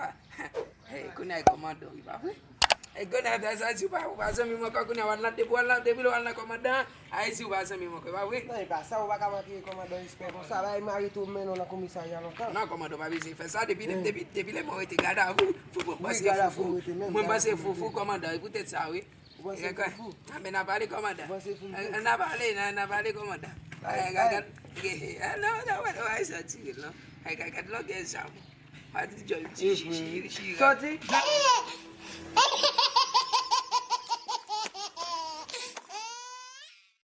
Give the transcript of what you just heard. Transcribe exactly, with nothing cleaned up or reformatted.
papa. Hey, kounye a e kòmandan, wi, pa vre? Hey, kounye a, sa, si w pa, ou pa zanmi mwen, kounye a, w al nan, depi w al nan, depi w al nan kòmandan, Ayiti, ou pa zanmi mwen, pa vre? Non, e pa sa, ou pa ka manke kòmandan respè konsa. Bay mari tou mennen w nan komisarya lontan. Non, kòmandan, pa bezwen fè sa. Depi, depi, depi lè mwen rete gadavou, fou, mwen panse fou, fou. Mwen panse fou, fou, kòmandan. E poutèt sa, wi. Ou panse fou, fou? A, men n a pale, kòmandan. Ou panse fou, fou? N a pale, n a, n a pale, kòmandan. Ay, ay, gad, gad. Non, non, non, ay, sa tire, non. Ay, gad, gad, lògè sa, mwen. Pa di djòl, chiri, chiri, chiri. Sòti.